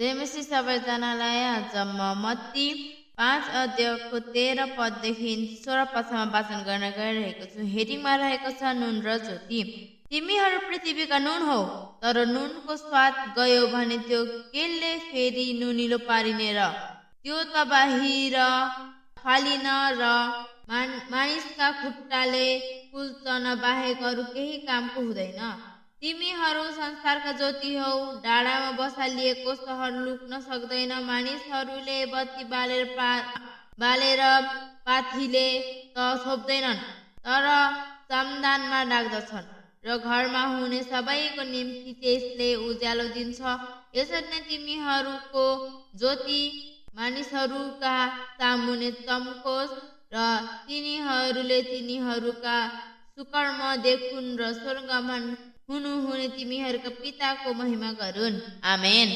जयमसी सबैजनालाई आज म मत्ती 5 अध्यायको 13 पददेखि 16 पदसम्म वाचन गर्न गइरहेको छु। हेडिङमा रहेको छ नुन र ज्योति। तिमीहरू पृथ्वीका नुन हौ, तर नुनको स्वाद गयो भने त्यो केले फेरि नुनिलो पारिने र त्यो तबाही र फालिन र मानिसका खुट्टाले कुल्चन बाहेक अरू केही कामको हुँदैन। तिमीहरू संसारका ज्योति हौ। डाँडामा बसालिएको सहर लुक्न सक्दैन। मानिसहरूले बत्ती बालेर पाथीले त छोप्दैनन्, तर सामदानमा राख्दछन् र घरमा हुने सबैको निम्ति त्यसले उज्यालो दिन्छ। यसरी नै तिमीहरूको ज्योति मानिसहरूका सामुन्ने चम्कोस् र तिनीहरूले तिनीहरूका सुकर्म देखुन् र स्वर्गमा हुनुहुने तिमीहरूका पिताको महिमा गरून्। आमेन।